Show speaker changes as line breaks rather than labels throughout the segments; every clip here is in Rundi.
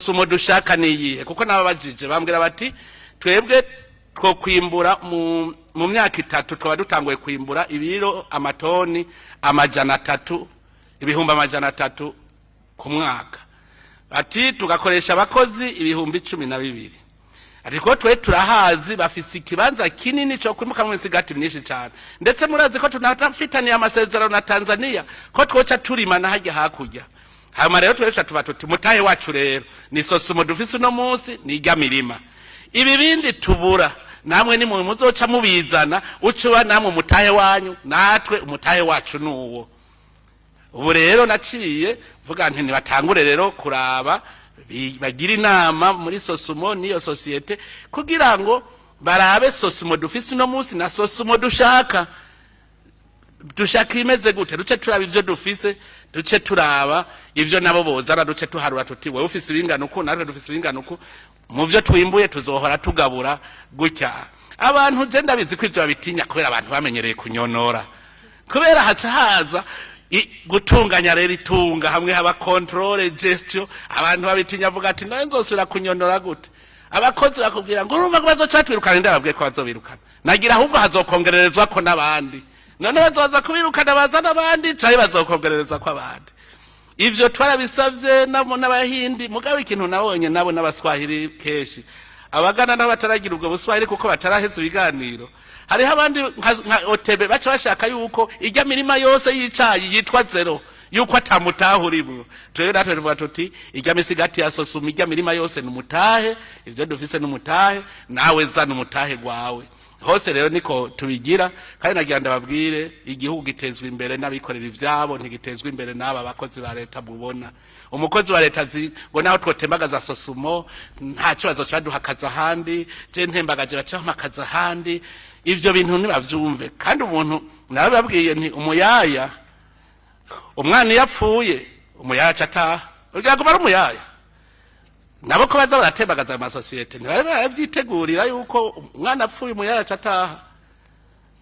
SOSUMO dushaka niyihe? Kuko nababajije bambwira bati twebwe two kwimbura mu myaka 3 twaba dutanguye kwimbura ibiro amatoni 300, 300,000 ku mwaka. Ati tugakoresha abakozi 12,000. Ariko twe turahazi, bafise ikibanza kinini cyo kwimukamwo imisigati myinshi cyane. Ndetse murazi ko tunafitaniye amasezerano na Tanzania ko twoca turima na hajya hakurya. Hanyuma rero twese tuba tuti mutahe wacu rero ni SOSUMO dufise uno munsi, ni irya mirima. Ibi bindi tubura namwe ni mwe muzoca mubizana, ucuba namwe umutahe wanyu, natwe umutahe wacu nuwo. Ubu rero naciye mvuga nti nibatangure rero kuraba, bagira inama muri SOSUMO n'iyo société kugira ngo barabe SOSUMO dufise uno munsi na SOSUMO dushaka. Dushaka imeze gute? Duce turaba ivyo dufise, duce turaba ivyo nabo bozana, duce tuharura tuti wewe ufise ibingana uku, natwe dufise ibingana uku, mu vyo twimbuye tuzohora tugabura gutya. Abantu je ndabizi ko ivyo babitinya kubera abantu bamenyereye kunyonora, kubera haca haza gutunganya rero itunga hamwe haba contrôle, gestion. Abantu babitinya, avuga ati nawe nzosubira kunyonora gute? Abakozi bakubwira ngo urumva ko bazoca batwirukana. Ndababwiye ko bazobirukana, nagira ahubwo hazokongererezwa ko n'abandi. None bazoza kubirukana bazana abandi, canke bazokongerereza ko abandi? Ivyo twarabisavye nabo n'Abahindi. Mugabo ikintu nabonye nabo n'Abaswahili, kenshi abagana nabo bataragira ubwo buswahili kuko bataraheza ibiganiro. Hariho abandi nka Otebe baca bashaka yuko irya mirima yose y'icayi yitwa zéro, yuko atamutahe urimwo. Twebwe natwe tuvuga tuti irya misigati ya SOSUMO, irya mirima yose ni umutahe, ivyo dufise ni umutahe, nawe zana umutahe gwawe hose. Rero niko tubigira. Kandi nagira ndababwire, igihugu gitezwa imbere n'abikorera ivyabo, ntigitezwa imbere n'aba bakozi ba leta. Mubona umukozi wa leta azi ngo naho twotembagaza SOSUMO nta kibazo, caduha akazi ahandi, je ntembagaje baca akazi ahandi. Ivyo bintu ntibavyumve. Kandi umuntu nababwiye nti umuyaya, umwana iyo apfuye umuyaya aca ataha, ugira ngo ari umuyaya. Nabo ko baza baratembagaza ayo masosiyete, ntibabe baravyitegurira yuko umwana apfuye umuyaya aca ataha.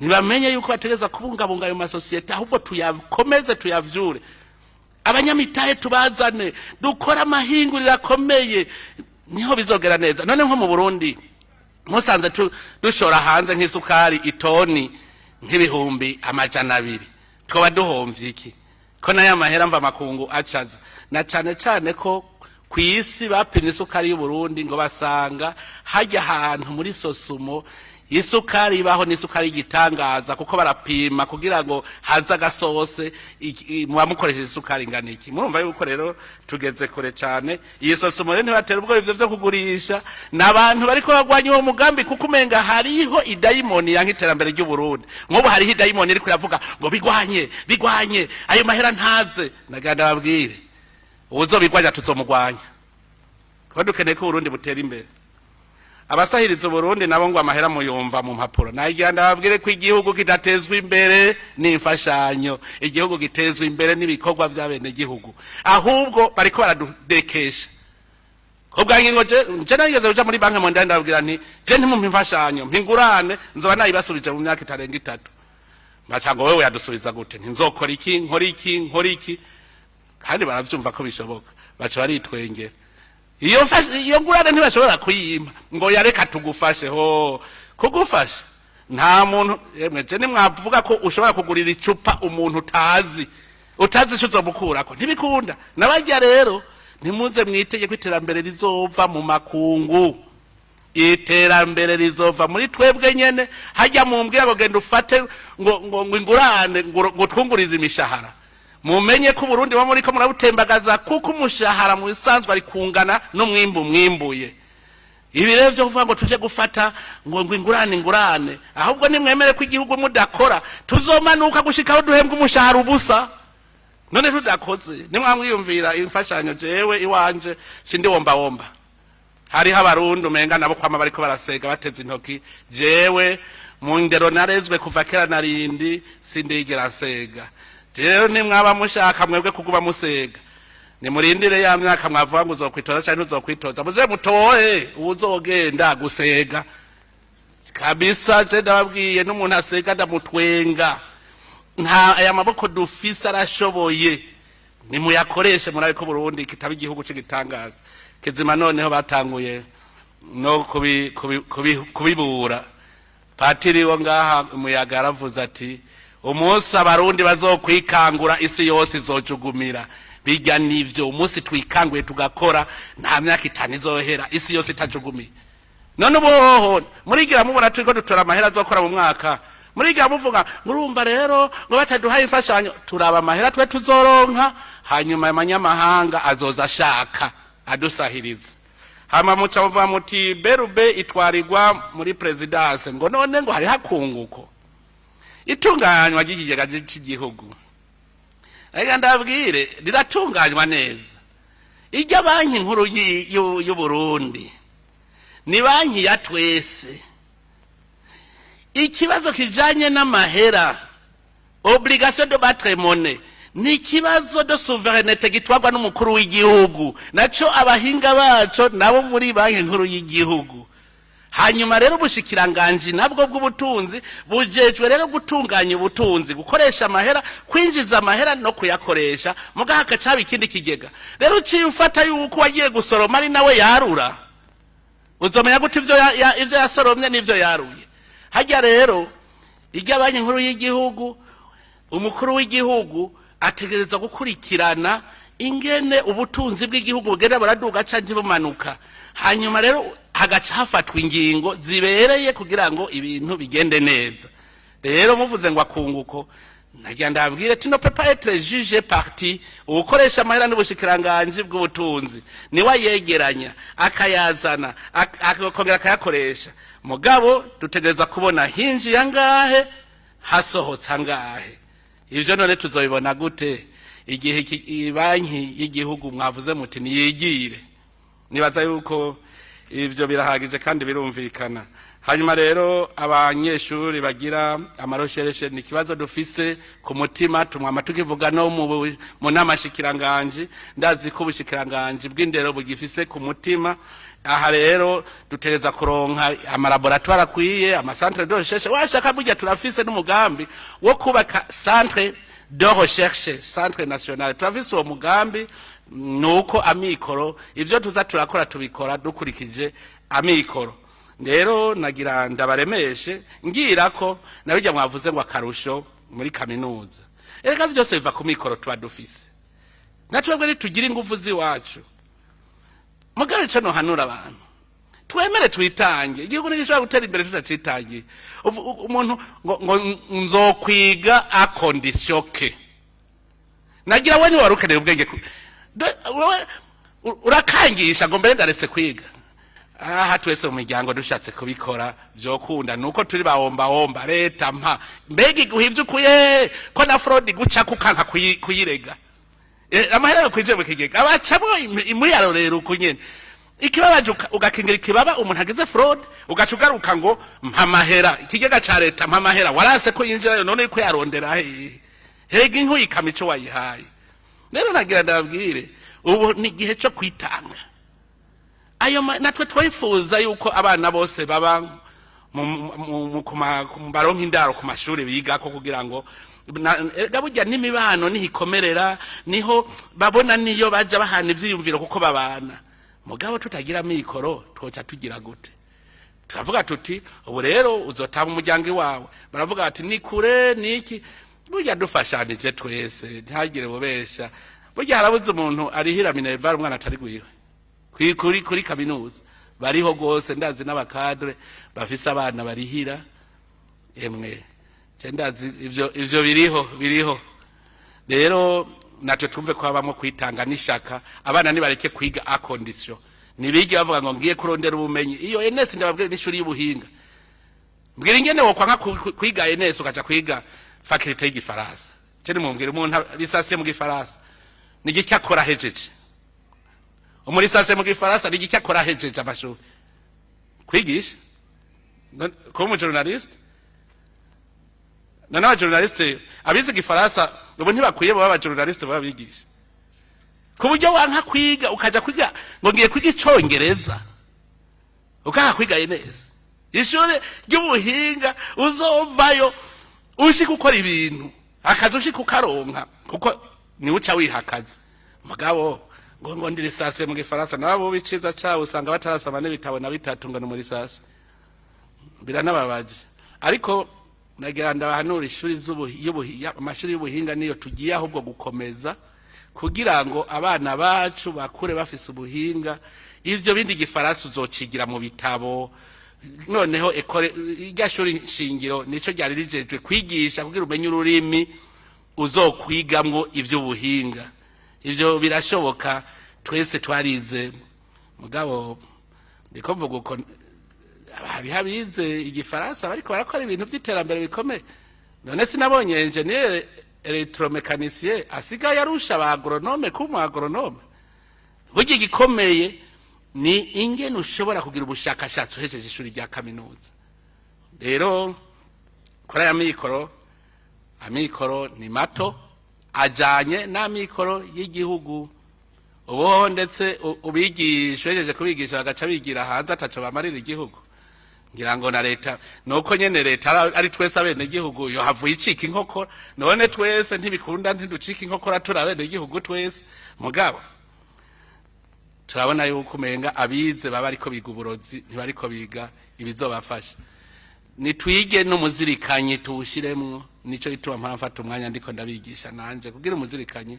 Ntibamenye yuko bategereza kubungabunga ayo masosiyete, ahubwo tuyakomeze, tuyavyure, abanyamitahe tubazane, dukore amahinguriro akomeye, niho bizogera neza. None nko mu Burundi musanze dushora hanze nk'isukari itoni nk'200,000, twaba duhomvye iki, ko nayo amahera mva makungu acaza? Na cane cane ko ku isi bapimye isukari y'Uburundi ngo basanga hajya ahantu muri SOSUMO isukari ibaho n'isukari y'igitangaza, kuko barapima kugira ngo haze agasose muba mukoresheje isukari ingana iki. Murumva yuko rero tugeze kure cyane. Iyi SOSUMO rero ntibatera ubwoba. Ivyo vyo kugurisha n'abantu bariko bagwanya uwo mugambi, kuko umenga hariho idayimoni yanka iterambere ry'Uburundi. Nk'ubu hariho idayimoni iriko iravuga ngo bigwanye, bigwanye, ayo mahera ntaze. Nagira ndababwire, uwuzobigwanya tuzomugwanya, kuko dukeneye ko Uburundi butera imbere. Abasahiriza Uburundi nabo ngo amahera muyumva mu mpapuro. Nagira ndababwire ko igihugu kidatezwa imbere n'imfashanyo, igihugu gitezwa imbere n'ibikorwa by'abenegihugu. Ahubwo bariko baradudekesha kubwa ngingo. Je nageze kuja muri Banque Mondiale, ndababwira nti je ntimumpe imfashanyo, mpingurane, nzoba nayibasubije mu myaka itarenga 3. Baca ngo wewe yadusubiza gute? Ntinzokora iki, nkora iki, nkora iki? Kandi baravyumva ko bishoboka, baca baritwengera. Iyo ngurane ntibashobora kuyimpa ngo yareka tugufashe. Ho kugufasha nta muntu yemwe. Je nimwavuga ko ushobora kugurira icupa umuntu utazi ico uzomukurako, ntibikunda. Nabajya rero ntimuze mwitege ko iterambere rizova mu makungu, iterambere rizova muri twebwe nyene. Hajya mumbwira ngo genda ufate ngo ingurane ngo twungurize imishahara, mumenye ko Uburundi buba muriko murabutembagaza, kuko umushahara mu bisanzwe ari kungana n'umwimbu mwimbuye. Ibi rero vyo kuvuga ngo tuje gufata ngo ingurane, ahubwo nimwemere ko igihugu mudakora tuzomanuka gushikaho duhembwa umushahara ubusa. None tudakoze nimwamwiyumvira imfashanyo? Jewe iwanje sindi womba womba. Hariho Abarundi umenga nabo kwama bariko barasega bateze intoki. Jewe mu ndero narezwe kuva kera narindi sindigera nsega. Jewe nimwaba mushaka mwebwe kuguma musega, nimurindire ya myaka mwavuga ngo uzokwitoza canke ntuzokwitoza, muze mutohe uwuzogenda gusega kabisa. Je ndababwiye, n'umuntu asega ndamutwenga. Nta aya maboko dufise arashoboye, nimuyakoreshe, murabe ko Burundi kitaba igihugu c'igitangaza. Kizima noneho batanguye no kubibura. Patiri wo ngaha umuyaga yaravuze ati: "Umunsi Abarundi bazokwikangura, isi yose izojugumira." Bijya nivyo, umunsi twikanguye tugakora, nta myaka 5 izohera isi yose itajugumiye. None ubu murigira mubona turiko dutora amahera azokora mu mwaka, murigira muvuga, murumva rero ngo bataduhaye imfashanyo, turaba amahera twe tuzoronka, hanyuma amanyamahanga azoza ashaka adusahiriza. Hama muca muvuga muti BRB itwarirwa muri présidence, ngo none ngo hariho akunguko. Itunganywa ry'ikigega cy'igihugu, reka ndabwire, riratunganywa neza. Ijya Banki Nkuru y'Uburundi ni banki ya twese. Ikibazo kijanye n'amahera, obligation de battre monnaie, ni ikibazo de souveraineté gitwarwa n'umukuru w'igihugu, naco abahinga baco nabo muri Banki Nkuru y'igihugu. Hanyuma rero ubushikiranganji nabwo bw'ubutunzi bujejwe rero gutunganya ubutunzi, gukoresha amahera, kwinjiza amahera no kuyakoresha. Mugaha hakaca ikindi kigega. Rero uciye ufata yuko wagiye gusoroma ari nawe yarura, uzomenya gute ivyo yasoromye n'ivyo yaruye? Hajya rero ijya Banki Nkuru y'igihugu, umukuru w'igihugu ategerezwa gukurikirana ingene ubutunzi bw'igihugu bugenda buraduga canke bumanuka, hanyuma rero hagaca hafatwa ingingo zibereye kugira ngo ibintu bigende neza. Rero muvuze ngo akunguko, nagira ndabwire tu ne peux pas être juge partie. Ukoresha amahera n'ubushikiranganji bw'ubutunzi, niwe ayegeranya, akayazana, akongera akayakoresha. Mugabo dutegereza kubona hinjiye angahe, hasohotse angahe. Ivyo none tuzobibona gute igihe banki y'igihugu mwavuze muti niyigire? Nibaza yuko ivyo birahagije kandi birumvikana. Hanyuma rero abanyeshuri bagira ama recherches ni ikibazo dufise ku mutima, tumwama tukivuga no mu nama shikiranganji. Ndazi ko ubushikiranganji bw'indero bugifise ku mutima. Aha rero dutereza kuronka ama laboratoires akwiye, ama centres de recherche. Washaka burya turafise n'umugambi wo kubaka centre de recherche, centre national. Turafise uwo mugambi, nuko amikoro, ivyo tuza turakora tubikora dukurikije amikoro. Rero nagira ndabaremeshe, ngira ko nabijya mwavuze ngo akarusho muri kaminuza, erega vyose biva ku mikoro tuba dufise. Natwebwe nitugira ingufu z'iwacu. Mugabe ico nohanura abantu, twemere twitange. Igihugu ntigishobora gutera imbere tutacitangiye. Umuntu ngo nzokwiga à condition que nagira we niwari ukeneye ubwenge wewe urakangisha ngo mbere ndaretse kwiga. Aha twese mu miryango dushatse kubikora vyokunda, nuko turi bawombawomba. Leta mpa, mbega iguha ivyo ukuye ko na fraude guca kukanka kuyirega? Amahera yo kwinjira mu kigega abacamwo imuyarorera uku nyene. Ikibabaje ugakingira ikibaba umuntu agize fraude, ugaca ugaruka ngo mpa amahera, ikigega ca leta, mpa amahera. Warase ko yinjirayo, none uriko yarondera hehe? Hega inku ikama ico wayihaye. Rero nagira ndababwire, ubu ni igihe cyo kwitanga. Ayo natwe twifuza yuko abana bose baba baronka indaro ku mashuri bigako, kugira ngo erega burya n'imibano niho ikomerera, niho babona, niyo baja bahana ivyiyumviro kuko babana. Mugabo tutagira mikoro twoca tugira gute? Turavuga tuti ubu rero uzotaba umuryango iwawe, baravuga bati ni kure niki. Burya dufashanije twese, ntihagire bubesha. Burya harabuze umuntu arihira minerval umwana atari gwiwe kuri kaminuza, bariho gose. Ndazi n'aba cadres bafise abana barihira. Emwe je ndazi ivyo biriho, biriho. Rero natwe twumve ko habamwo kwitanga n'ishaka. Abana nibareke kwiga à condition, nibige bavuga ngo ngiye kurondera ubumenyi. Iyo ENS, ndababwira, n'ishuri y'ubuhinga. Mbwira ingene wokwanka kwiga ENS ukaja kwiga faculté y'igifaransa. Je nimumbwire, umuntu licencié mu gifaransa ni igiki akora ahejeje? Umu licencié mu gifaransa ni igiki akora ahejeje amashuri? Kwigisha? Kuba umu journaliste? None aba journalistes abize igifaransa ubu ntibakwiye baba aba journalistes, baba bigisha? Ku buryo wanka kwiga ukaja kwiga ngo ngiye kwiga icongereza, ukanka kwiga neza ishuri ry'ubuhinga, uzovayo ushika ukora ibintu, akazi ushika ukaronka, kuko niwe uca wiha akazi. Mugabo ngo ndi licencié mu gifaransa. Nabo biciza cabo usanga batarasoma n'ibitabo na bitatu, ngo ni muri licence. Biranababaje. Ariko nagira ndabahanura ishuri amashuri y'ubuhinga niyo tugiye ahubwo gukomeza, kugira ngo abana bacu bakure bafise ubuhinga. Ivyo bindi, igifaransa uzocigira mu bitabo. Noneho école, irya shuri shingiro nico ryari rijejwe kwigisha kugira umenye ururimi uzokwigamwo ivy'ubuhinga. Ivyo birashoboka, twese twarize. Mugabo ndiko mvuga uko, hariho abize igifaransa bariko barakora ibintu vy'iterambere bikomeye. None sinabonye ingénieur électromécanicien asigaye arusha ba agronome kuba umu agronome? Burya igikomeye ni ingene ushobora kugira ubushakashatsi uhejeje ishuri rya kaminuza. Rero kuri aya mikoro, amikoro ni mato ajanye n'amikoro y'igihugu. Ubuho ndetse ubigisha, uhejeje kubigisha bagaca bigira hanze, ataco bamarira igihugu. Ngira ngo na leta nuko nyene, leta ari twese abenegihugu, yo havuye icika inkokora. None twese ntibikunda, ntiducika inkokora, turi abenegihugu twese. Mugabo turabona yuko umenga abize baba ariko biga uburozi, ntibariko biga ibizobafasha. Nitwige n'umuzirikanyi tuwushiremwo. Nico gituma mpora mfata umwanya ndiko ndabigisha nanje kugira umuzirikanyi.